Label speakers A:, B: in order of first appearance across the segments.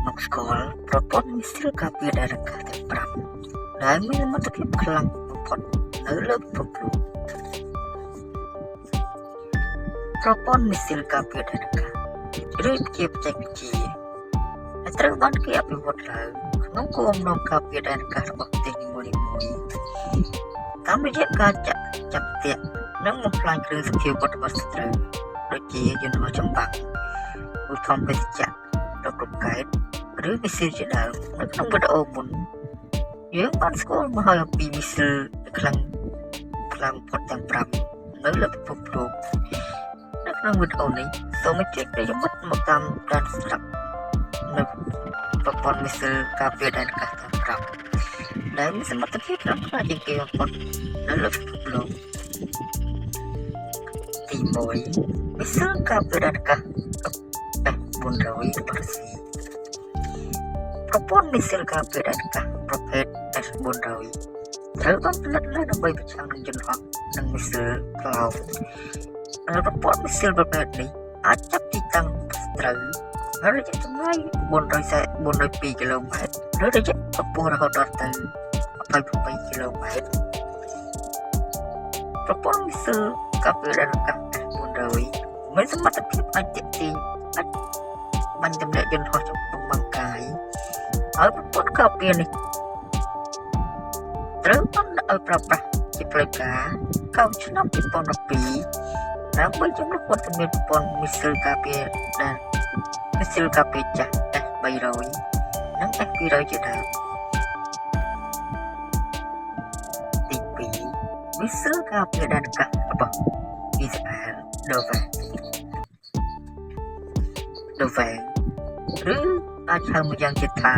A: មកស្គាល់ប្រព័ន្ធមីស៊ីលការពារដែនអាកាសទាំង5ដែលមានសមត្ថភាពខ្លាំងបំផុតនៅលើពិភពលោកប្រព័ន្ធមីស៊ីលការពារដែនអាកាសឬជាបច្ចេកវិទ្យាដែលត្រូវបានគេអភិវឌ្ឍឡើងក្នុងគោលបំណងការពារដែនអាកាសរបស់ប្រទេសនីមួយៗតាមរយៈការចាក់ចាប់ទាក់និងបំផ្លាញគ្រឿងសព្វាវុធរបស់សត្រូវដូចជាយន្តហោះចម្បាំងឧទ្ធម្ភាគចក្ររ៉ុកែតឬមីស៊ីលជាដើមនៅក្នុងវីដេអូមុនយើងបានស្គាល់មកហើយអំពីមីស៊ីលខ្លាំងខ្លាំងបំផុតទាំង5នៅលើពិភពលោកនៅក្នុងវីដេអូនេះសូមអញ្ជើញប្រិយមិត្តមកតាមដានស្ដាប់នៅប្រព័ន្ធមីស៊ីលការពារដែនអាកាសទាំង5ដែលមានសមត្ថភាពខ្លាំងក្លាជាងគេបំផុតនៅលើពិភពលោកទី1មីស៊ីលការពារដែនអាកាស S400 របស់រុស្ស៊ីប្រព័ន្ធមីស៊ីលការពារដែនអាកាសប្រភេទ S400 ត្រូវបានផលិតឡើងដើម្បីប្រឆាំងនឹងយន្តហោះនិងមីស៊ីលក្លោងហើយប្រព័ន្ធមីស៊ីលប្រភេទនេះអាចចាប់ទីតាំងសត្រូវនៅរយៈចម្ងាយ402គីឡូម៉ែត្រឬរយៈកម្ពស់រហូតដល់ទៅ28គីឡូម៉ែត្រប្រព័ន្ធមីស៊ីលការពារដែនអាកាស S400 មានសមត្ថភាពអាចទាក់ទាញអាចបាញ់ទម្លាក់យន្តហោះចំបាំងកាយហើយប្រព័ន្ធការពារនេះត្រូវបានដាក់ឲ្យប្រើប្រាស់ជាផ្លូវការកាលឆ្នាំ2012ដើម្បីជំនួសវត្តមានប្រព័ន្ធមីស៊ីលការពារដែលមីស៊ីលការពារចាស់ S300 និង S200 ជាដើមទី2មីស៊ីលការពារដែនអាកាសរបស់អ៊ីស្រាអែល Dovan Dovan ឬអាចហៅម្យ៉ាងទៀតថា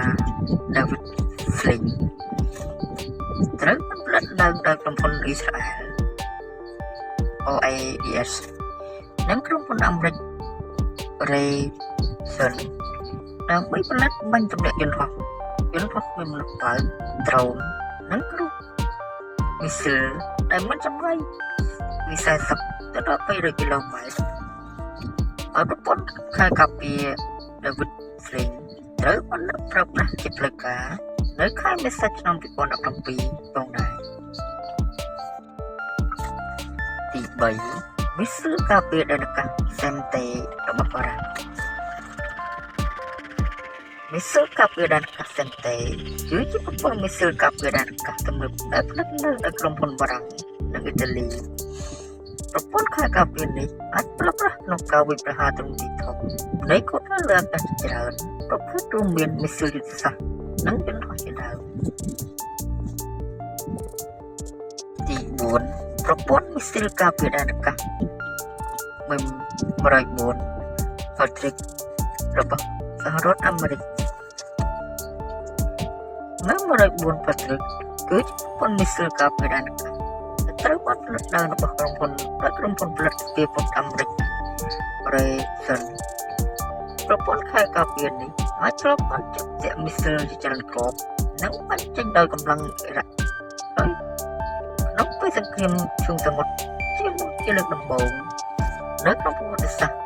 A: David Sling ត្រូវបានផលិតឡើងដោយក្រុមហ៊ុនអ៊ីស្រាអែល OADS និងក្រុមហ៊ុនអាមេរិក Raytheon ដើម្បីផលិតបាញ់ទម្លាក់យន្តហោះយន្តហោះគ្មានមនុស្សបើកដ្រូននិងគ្រូមីស៊ីលដែលមានចម្ងាយពី40ទៅដល់200គីឡូម៉ែត្រហើយប្រព័ន្ធខែការពារ David Sling ត្រូវបានប្រើប្រាស់ជាផ្លូវការនៅខែមេសាឆ្នាំ2017ផងដែរទី3មីស៊ីលការពារដែនអាកាសសេមតេរបស់បារាំងមីស៊ីលការពារដែនអាកាសសេមតេគឺជាប្រព័ន្ធមីស៊ីលការពារដែនអាកាសទំនើបដែលផលិតនៅដោយក្រុមហ៊ុនបារាំងនិងអ៊ីតាលីប្រព័ន្ធខែការពារនេះអាចប្រើប្រាស់ក្នុងការវាយប្រហារទ្រង់ទ្រាយធំនៃគោលដៅលើអាកាសជាច្រើនប្រភេទរួមមានមីស៊ីលយុទ្ធសាស្ត្រនិងយន្តហោះជាដើមទី4ប្រព័ន្ធមីស៊ីលការពារដែនអាកាស104 Patriot របស់សហរដ្ឋអាមេរិក104 Patriot គឺជាប្រព័ន្ធមីស៊ីលការពារដែនអាកាសដែលត្រូវបានផលិតឡើងរបស់ក្រុមហ៊ុនដោយក្រុមហ៊ុនផលិតស្ពាពុតអាមេរិក Raytheon ប្រព័ន្ធខែលការពារនេះអាចឆ្លងបានចាប់ទាក់មីស៊ីលជាច្រើនគ្រាប់និងបាញ់ចេញដោយកម្លាំងអ៊ីរ៉ាក់ដោយក្នុងពេលសង្គ្រាមឈូងសមុទ្រជាលើកដំបូងនៅក្នុងប្រវត្តិសាស្ត្រ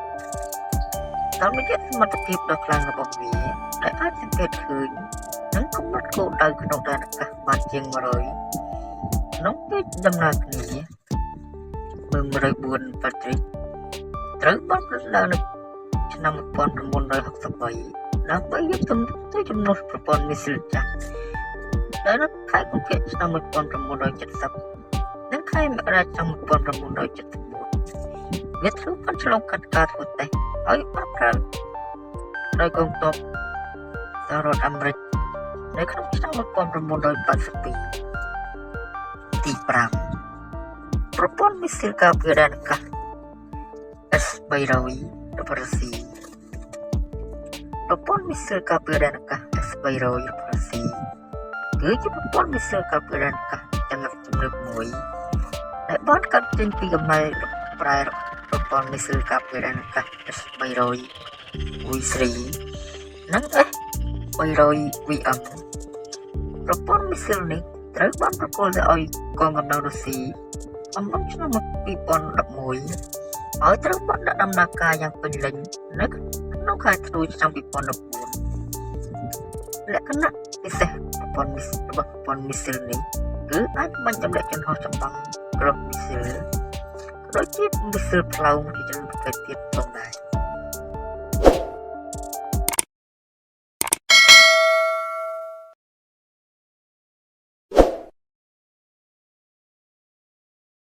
A: តាមរយៈសមត្ថភាពដ៏ខ្លាំងរបស់វាដែលអាចសង្កេតឃើញនិងកំណត់គោលដៅក្នុងដែនអាកាសបានជាង100ក្នុងពេលដំណើរគ្នា104 Patriot ត្រូវបានផលិតឡើងនៅឆ្នាំ1963ដើម្បីយកទៅជំនួសប្រព័ន្ធមីស៊ីលចាស់ដែលនៅខែកុម្ភៈឆ្នាំ1970និងខែមករាឆ្នាំ1974វាត្រូវបានឆ្លងកាត់ការធ្វើតេស្តហើយបានប្រើដោយកងទ័ពសហរដ្ឋអាមេរិកនៅក្នុងឆ្នាំ1982ទី5ប្រព័ន្ធមីស៊ីលការពារដែនអាកាស S300 របស់រុស្ស៊ីប្រព័ន្ធមីស៊ីលការពារដែនអាកាស S300 របស់រុស្ស៊ីគឺជាប្រព័ន្ធមីស៊ីលការពារដែនអាកាសចំណាប់ទំនើបមួយដែលបានកាត់ចេញពីកំណែប្រែប្រព័ន្ធមីស៊ីលការពារដែនអាកាស S300 V3 និង S300 VM ប្រព័ន្ធមីស៊ីលនេះត្រូវបានប្រគល់ទៅឲ្យកងកម្លាំងរុស្ស៊ីអំឡុងឆ្នាំ2011ហើយត្រូវបានដាក់ដំណើរការយ៉ាងពេញលេញនៅក្នុងខែធ្នូឆ្នាំ2014 លក្ខណៈពិសេសប្រព័ន្ធមីរបស់ប្រព័ន្ធមីស៊ីលនេះគឺអាចបាញ់ទម្លាក់យន្តហោះចម្បាំងគ្រាប់មីស៊ីលក៏ដូចជាមីស៊ីលផ្លោងជាច្រើនប្រភេទទៀតផង